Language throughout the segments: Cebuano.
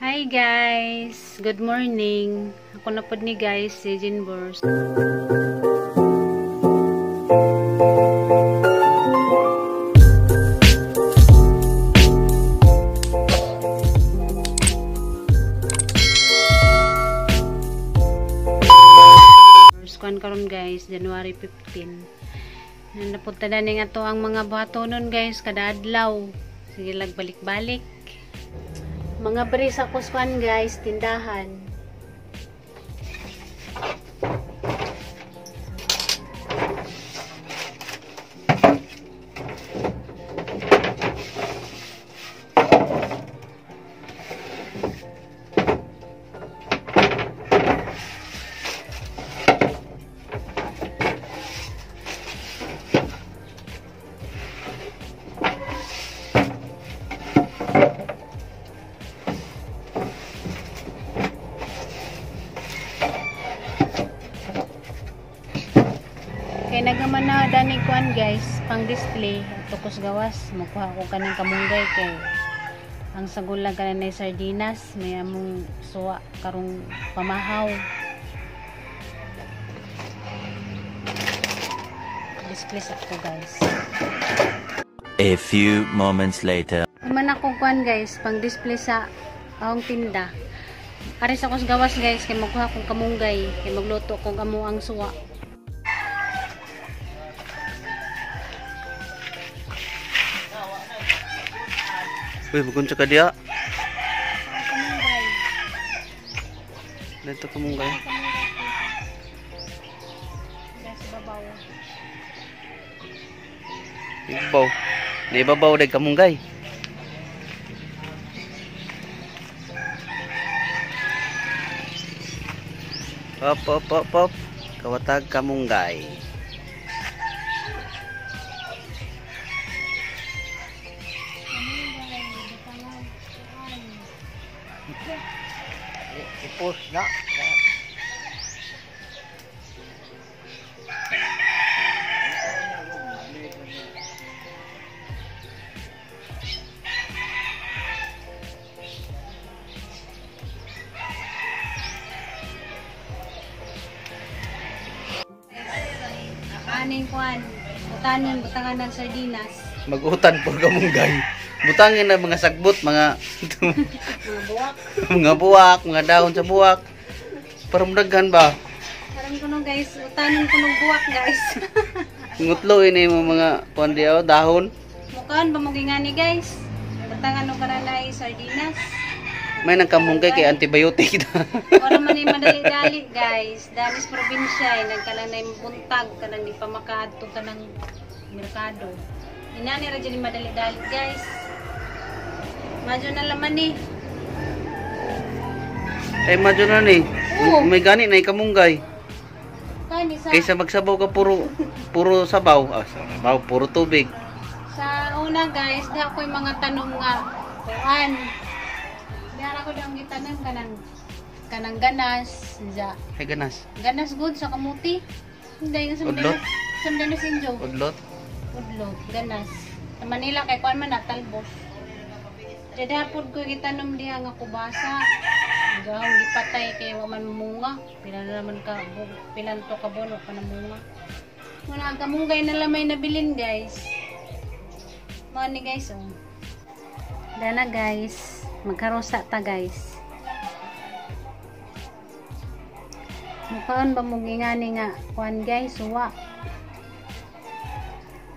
Hi guys! Good morning! Ako na pod ni guys, si Jinbors. Kuan karon guys, January 15. Napunta na ni nga to ang mga buhatonon guys, kada adlaw. Sige lag balik-balik. Mga bris ako kuan guys, tindahan. Kay nagaman na dani kuan guys, pang display tukos gawas, mukuha ko kanang kamunggay kay ang sagol lang kanan ay sardinas, may among suwa karong pamahaw. Display sa ko guys. A few moments later. Man ako kuan guys, pang display sa akong tinda. Aris ako sa gawas guys, kay magkuha kong kamunggay, kay magluto kong amo ang suwa. Uy, magunsa ka diya. Dito kamunggay. Ibabaw. Naibabaw dahil kamunggay. Hop, hop, hop, hop. Kawatag kamunggay. Ipos na. Aning kuan, butanon, butangan ng sardinas. Magutan po kamunggay. Butangin na mga sagbot, mga mga buwak. Mga buwak, mga dahon sa buwak. Para mudaghan ba? Karon kuno guys, utanon kuno buwak guys. Ngutlo ini mo mga kuan diaw dahon. Mukaan ba mo gingani guys? Butangan og karanay sardinas. May nang kamunggay kay antibiotic na. Para man ay madali-dali guys. Dalis probinsya ay nagkalanay buntag kanang di pa makaadto kanang merkado. Inani ra dyan madali-dali guys. Madyo na laman eh. Ay madyo na ni. Oo. May gani na kamunggay. Kani sa Kaysa magsabaw ka puro sabaw, ah, sabaw puro tubig. Sa una guys, di ako yung mga tanong nga kuan. Di ako daw gitanom kanang ganas, ja. Ay ganas. Ganas good sa kamuti. Hindi nga Udlot. Samdano sinjo. Udlot. Udlot, ganas. Sa Manila kay kuan man na talbos. Jadi hapon ko gitanom diha nga kubasa. Gahong gipatay kay wa man munga. Pila na naman ka pilan to ka bono pa na munga. Muna ang kamunggay na lamay nabilin guys. Mao ni guys oh. Dana guys, magkarosa ta guys. Mukaon ba mo gingani nga kuan guys, suwa.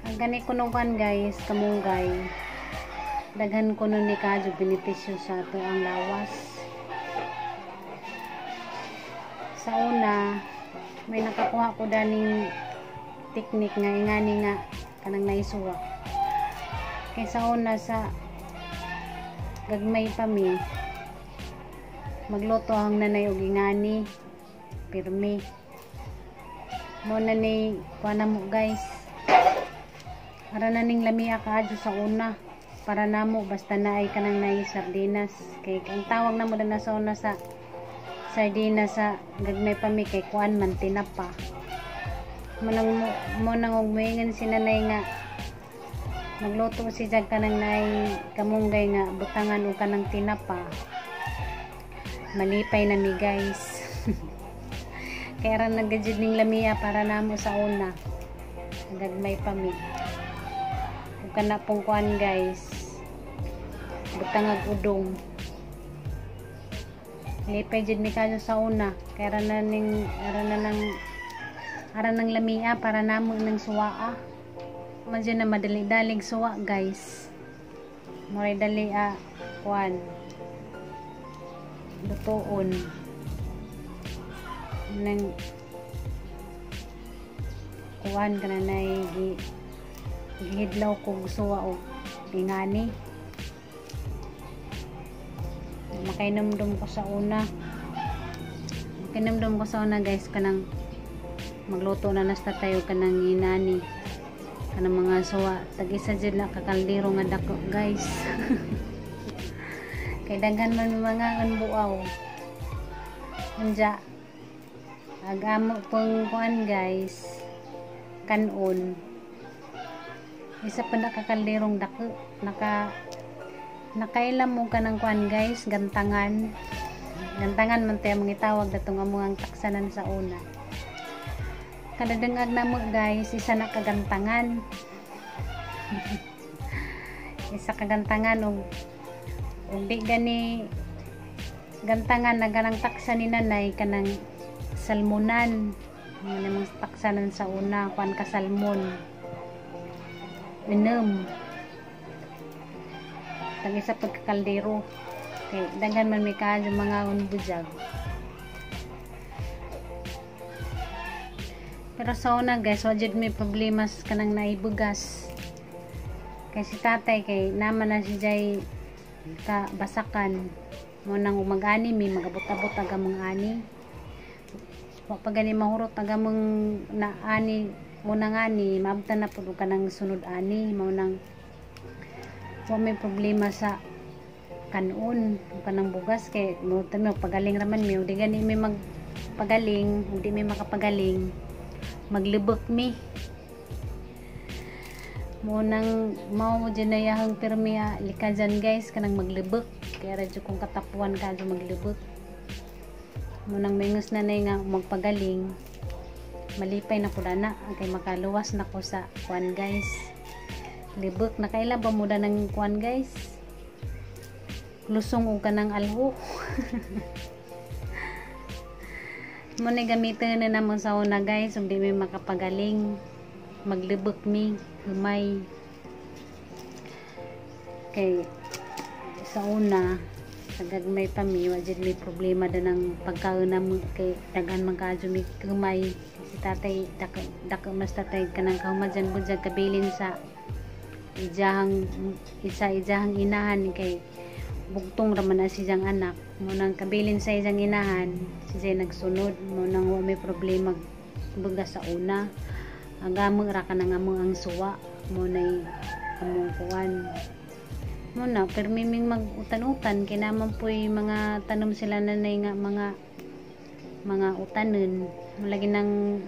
Ang gani kuno kuan guys, kamunggay. Daghan kuno ni kadyo benepisyo sa ato ang lawas. Sa una, may nakakuha ko daning teknik nga ingani nga kanang naisuwa. Kay sa una sa gagmay pa mi, magluto ang nanay og ingani pirmi. Mo na ni kuha na mo guys. Para na ning lamia kaadyo sa una. Para namo basta naay kanang naay sardinas. Kay ang tawag namo na sa una sa sardinas sa gagmay pa mi kay kuan man tinapa. Mo nang og moingon si nanay nga magluto si jag kanang naay kamunggay nga butangan og kanang tinapa. Malipay na mi, guys. Kaya ra nagajud ning lamia para namo sa una. Gagmay pa mi. Ug kana pong kuan, guys. Butangag udong. Lipay jud mi kayo sa una. Kaya ra na ning ara na nang ara nang lamia para namo ng suwaa. Man na madali-dalig suwa, guys. Muray dali a kuan. Lutuon. Nang kuan kana nay gi gihidlaw kog suwa og ingani. Makainomdom ko sa una. Makainomdom ko sa una, guys, kanang magluto na nasta tayo kanang inani. Kanang mga suwa, tag isa jud na kakaldero nga dako, guys. Kay daghan man mga buaw. Unja ag amo pong kuan, guys, kanon. Isa pa na kakalderong dako nakailam mo kanang kuan, guys, gantangan. Gantangan man tayo mga tawag datong amo ang taksanan sa una. Kadadangag na mo, guys, isa na kagantangan. Isa kagantangan og di gani gantangan na ganang taksa ni nanay kanang salmonan. Mo namang taksanan sa una, kuan ka salmon. Inom. Tag isa pagkakaldero. Kay daghan man may kaadyo mga unbujag. Pero sa una, guys, wa jud may problemas kanang naibugas. Kay si tatay kay naman na si Jay ka basakan. Mo nang umag-ani mi magabot-abot aga mong ani. Wa pa gani mahurot aga mong na ani mo nang ani maabtan na pud ka ng sunod ani mao nang wa may problema sa kanon kanang bugas kay mo tamo pagaling raman mi, di gani mi magpagaling, di mi makapagaling, maglibok mi mo nang mao dyan na yahang pirmi likajan, guys, kanang maglibok kaya radyo kung katapuan ka maglibok mo nang mingos na nga magpagaling, malipay na ko na kay makaluwas na ko sa kuan, guys, libok. Nakaila ba mo ng kuan, guys, lusong og kanang alho mo na gamitin na naman sa una, guys, ug di mi makapagaling, maglibok mi humay. Kay sa una sa gagmay pa mi, wa jud may problema da ng pagkaon namo kay daghan man kaadyo mi humay. Si tatay dako, dako mas tatay kanang kahumadyan budyag kabilin sa ijahang isa ijahang inahan kay bugtong raman na siyang anak mo nang kabilin sa ijang inahan siya nagsunod mo nang wa may problema baga sa una. Ang gamang ra ka na nga mo ang suwa mo nay among kuan mo na permiming mag-utan-utan kay naman po'y mga tanom sila nanay nga mga utanon lagi nang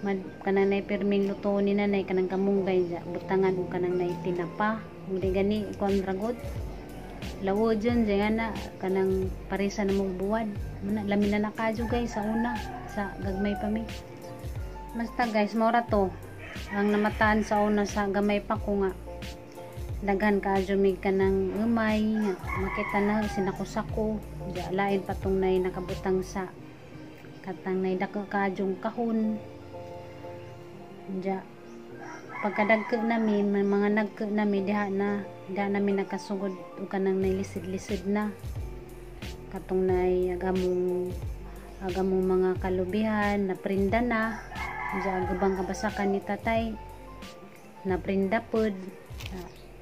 mad kanang nay perming luto ni nanay kanang kamunggay ja butangan og kanang nay tinapa. Hindi gani kuan ragod lawo dyan dyan na kanang parisa na mong buwad muna lamin na nakadyo, guys, sa una sa gagmay pa mi. Basta, guys, mora to ang namataan sa una sa gamay pa ko nga daghan kaadyo mig kanang umay nga makita na sinako-sako ja lain pa tong nay nakabutang sa katang nay dako kaadyong kahon ja. Pagkadagko nami may mga nagko nami diha na diha nami nakasugod og kanang nailisod-lisod na katong nay agamong mga kalubihan naprinda na ja gubang kabasakan ni tatay naprinda pod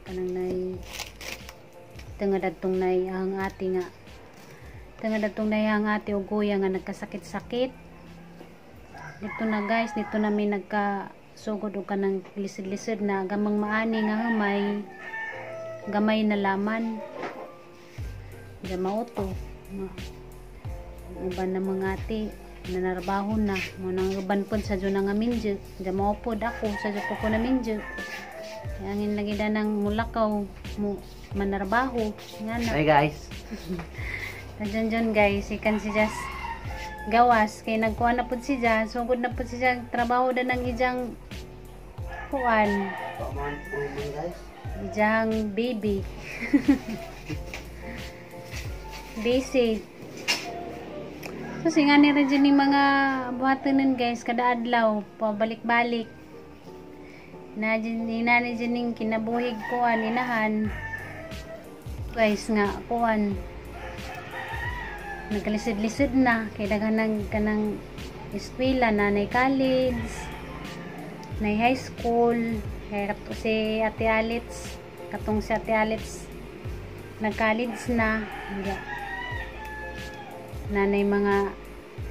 kanang nay tanga dadtong nay ang ate nga tanga dadtong nay ang ate og kuya nga nagkasakit-sakit dito na, guys. Dito nami nagkasugod og kanang lisod-lisod na gamang maani nga humay gamay na laman ja mauto uban na mga ate nanarbaho na mo nang uban pod sa na nga minjo ja maupod ako sa po ko na minjo angin lagi da nang mulakaw mo manarbaho nga na. Hi, guys. Kadyan dyan guys, ikan si Jas gawas kay nagkuha na pud siya, sugod na pud siya trabaho na ng ijang kuan, Paman po guys. Ijang baby. Busy. So singa ni rin dyan yung mga buhatonan guys, kada adlaw, pabalik-balik. Na dyan, inani dyan yung kinabuhig kuan, inahan. Guys nga, kuan. Nagkalisod-lisod na, kay daghan ng kanang eskwela, nanay college, nay high school, kay kato si Ate Alitz, katong si Ate Alitz, nag-college na. Nga. Nanay mga,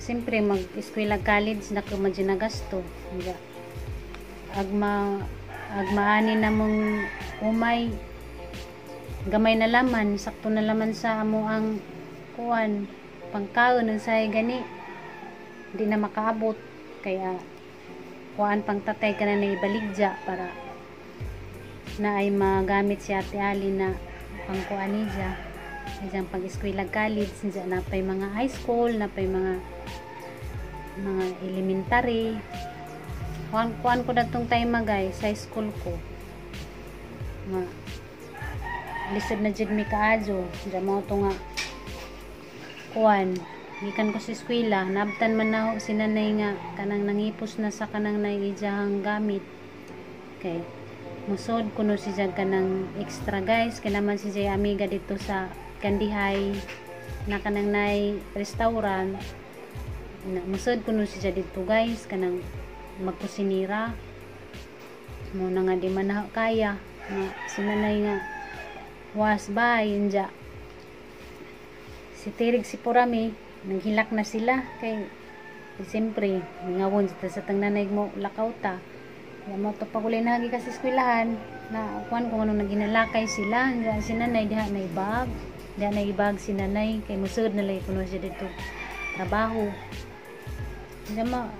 siyempre mag-eskwela college na ko nagasto. Nga. Agmaani na mong umay, gamay na laman, sakto na laman sa amo ang kuan, pangkaon ng say gani, di na makaabot, kaya kuan pang tatay ka na naibaligya para na ay magamit si Ate Ali na pangkuan niya diyang pag-eskwela college niya, napay mga high school, napay mga elementary. Kuan kuan ko datong time guys, high school ko nga lisod na jud mi kaadyo. Diyan mo to nga kuan, gikan ko sa eskwela, nabtan man na si nanay nga kanang nangipos na sa kanang naiijahang gamit, kay musod kuno si jag kanang extra guys, kay naman si Jay amiga dito sa Kandihay na kanang nay restaurant na, musod kuno si siya dito guys, kanang magkusinira mo na nga di man na kaya nga si nanay nga was ba yun dya. Si Tirig, si Purami naghilak na sila kay siyempre ngawon sa tang nanay mo lakaw ta. Kaya mo to paguli na ka sa eskwelahan na kuan kung ano naginalakay sila. Si nanay diha na ibag, diha na ibag si nanay kay musud na lay kuno siya dito trabaho. Diya mo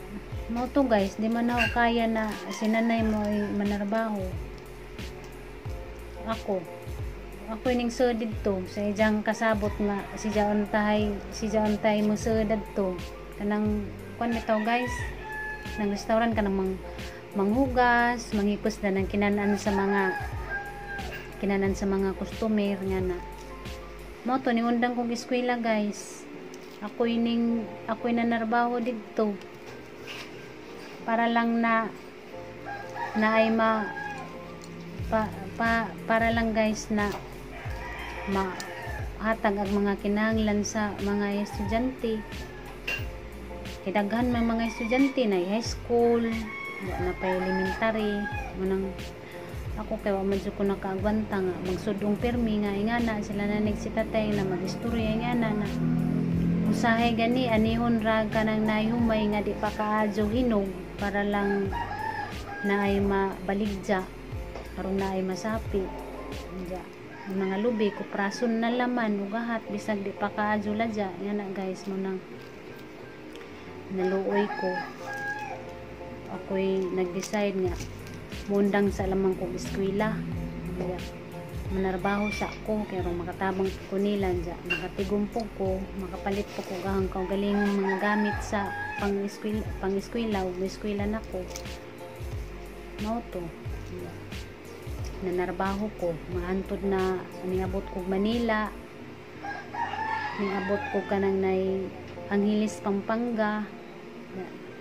mo to guys, di man ako kaya na si nanay mo ay manarbaho. Ako ining sud didto sa ijang kasabot nga si jaon tahay mo sud didto kanang kuan bitaw guys ng restaurant, kanang manghugas, manghipos na ng kinanan sa mga customer nga na mo to ni undang kong eskwela guys. Ako nanarbaho didto para lang na na ay ma pa, pa, para lang guys na mahatag ang mga kinahanglan sa mga estudyante. Kay daghan man mga estudyante na high school, wa na pa elementary. Munang ako kay wa man jud ko nakaagwanta nga magsudong pirmi nga ingana sila na si tatay na magistorya ingana na usahay gani anihon ra kanang nayumay nga di pa kaadyo hinog para lang na ay mabaligya aron na ay masapi. Diya ang mga lubi kuprason na laman ugahat bisag di pa kaadyo ladya nga na guys. Mo nang naluoy ko, ako'y nag-decide nga mundang sa lamang kong eskwela. Kaya manarbaho sa ako kaya kung makatabang ko nila dya, makatigumpo ko, makapalit po ko gahang kaugalingong mga gamit sa pang-eskwela o eskwela na ko mao to. Nanarbaho ko maantod na niabot ko Manila, niabot ko kanang nay Angeles, Pampanga,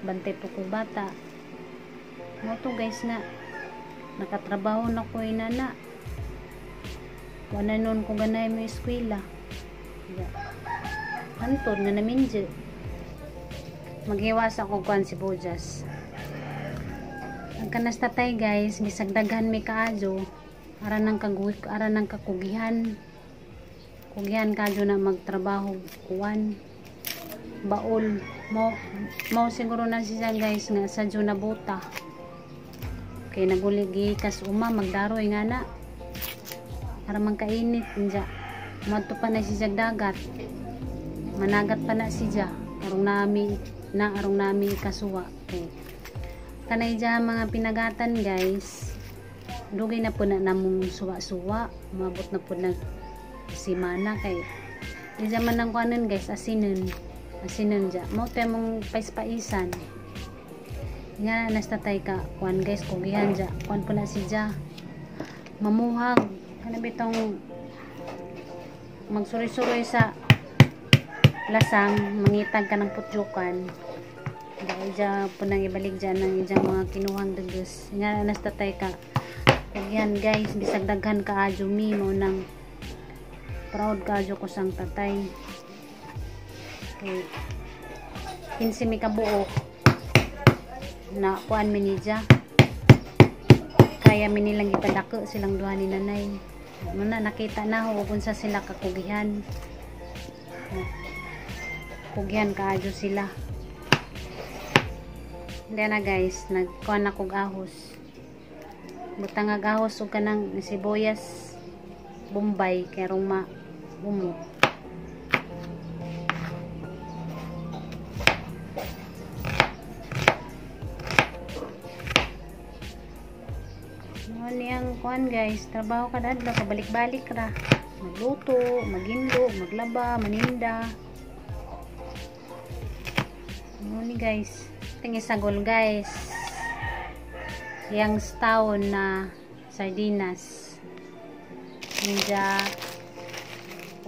bantay po ko bata. Mo to guys nga nakatrabaho na ko inana, wala noon ko ganay mo eskwela. Hantod nga namin dyan. Maghiwas ako kuan si Bojas. Ang kanas tatay guys, bisag daghan mi kaadyo, ara nang kakugihan. Kugihan kadyo na magtrabaho kuan. Baol mo mo siguro na siya guys nga sa dyo nabuta. Kay naguligi kas uma magdaroy nga na. Para man kainit nja. Madto pa na siya dagat. Managat pa na siya arong nami kasuwa. Okay. Kanay dya mga pinagatan guys, dugay na po na namong suwa-suwa, umabot na po na simana kay Diya man ang kuanon guys, asinon. Asinon dya. Mo tayo mong paispaisan. Nga na tatay ka kuan guys, kugihan dya. Kuan po na si dya. Mamuhag. Ano bitong magsuroy-suroy sa lasang, mangitag ka ng putjukan. Dahil dya po nang ibalik dyan ng idyang mga kinuhang dagus. Nga na tatay ka kugihan guys, bisag daghan ka adyo mi mo nang proud kaadyo ko sang tatay. Okay. 15 mi kabuok na kuan mi ni dya. Kaya mi nilang ipadako silang duha ni nanay. Muna nakita na ho kung sa sila kakugihan. Kugihan kaadyo sila. Hindi na guys, nagkuan na kog ahos. Butang ag ahos ug kanang sibuyas Bombay kay rong ma bumo. Mo niyang kuan guys, trabaho kada adlaw, pabalik-balik ra. Magluto, maginlo, maglaba, maninda. Mo ni guys, tingi sagol guys. Yang town na sardinas. Ninja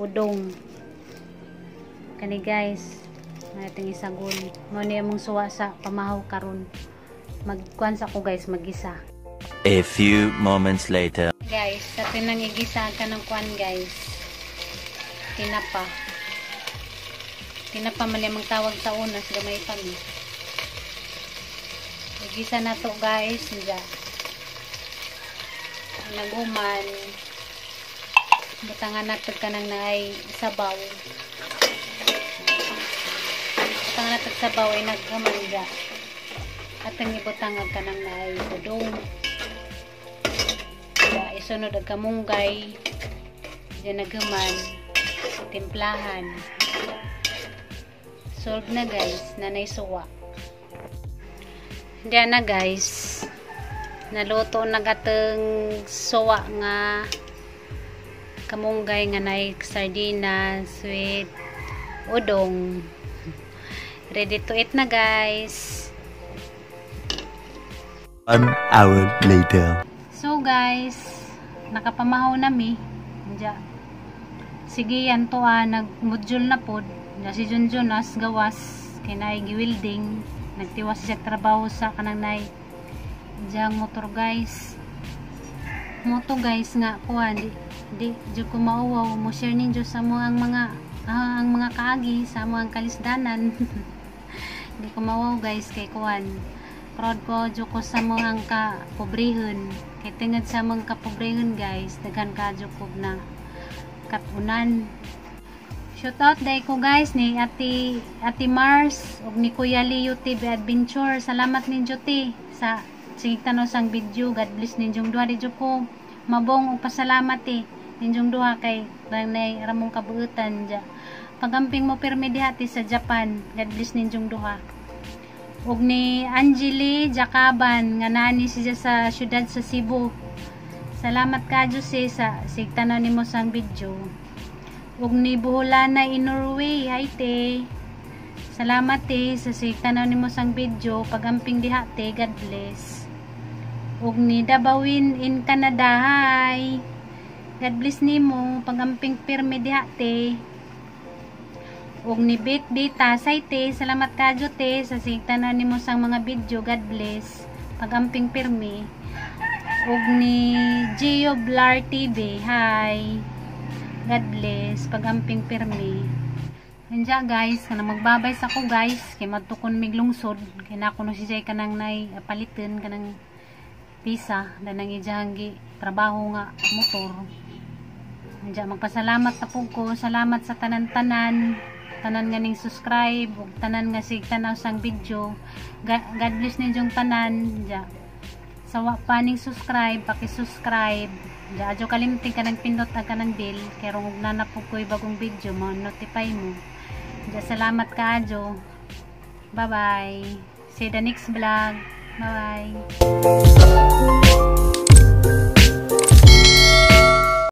udong kani guys, nating isagol mo ni among suwa sa pamahaw karon. Magkuan sa ko guys, magisa. A few moments later. Guys, sa tinang igisa ka ng kuan guys, tinapa. Tinapa man among tawag sa una sa gamay pa mi. Igisa na to guys, ninja naguman. Butangan natin ka ng naay sabaw. Butangan natin sabaw ay nagkamangga. At ang ibutang ka ng naay udong. Kaya isunod ang kamunggay. Diyan naghaman. Timplahan. Solve na guys. Nanay suwa. Diyan na guys. Naluto na gateng suwa nga kamunggay nga naay sardinas with udong. Ready to eat na guys. 1 hour later. So guys, nakapamahaw na mi. Diya. Sige yan to nagmodule na pod. Diya si Junjun as gawas kay naay giwilding. Nagtiwas siya trabaho sa kanang naay diyang motor guys. Moto guys nga kuan di jud ko mauwaw mo share ninyo sa mo ang mga ang mga kaagi sa mo ang kalisdanan. Di ko mauwaw guys kay kuan. Proud ko jud ko sa mo ang kapobrehon. Kay tungod sa mong kapobrehon guys, daghan ka jud ko na katunan. Shout out day ko guys ni Ate Mars ug ni Kuya Leo TV Adventure. Salamat ninyo te sa sige tan-aw sang video. God bless ninyong duha. Di jud ko mabong og pasalamat te ninyong duha kay nay ramong kabuutan dya. Pagamping mo pirmi diha te sa Japan. God bless ninyong duha. Ug ni Angeli Jacaban nga nani siya sa syudad sa Cebu. Salamat kadyo si sa sigtanaw nimo sang video. Ug ni Buholana in Norway, hi te. Salamat te sa sigtanaw nimo sang video. Pagamping diha te, God bless. Ug ni Dabawin in Canada, hi. God bless nimo, pagamping pirmi diha te. Ug ni Bit Dita, say te, salamat kadyo te sa sigtanaw nimo sang mga video. God bless. Pagamping pirmi. Ug ni Gio Blar TV, hi. God bless, pagamping pirmi. Andiya guys, kanang magbabay sa ko guys, kay madtukon mig lungsod, kay nako no si Jay kanang nay palitan kanang pisa danang ijang gi trabaho nga motor. Andiya magpasalamat na pug ko, salamat sa tanan-tanan, tanan nga ning subscribe ug tanan nga sig tan-aw sang video. God bless ninyong tanan. Andiya sa wa pa ning subscribe, paki-subscribe. Diya, adyo kalimti ka ng pindot ang kanang bell kay rong ug na pug ko'y bagong video mo notify mo. Diya, salamat ka adyo. Bye bye. See you the next vlog. Bye bye.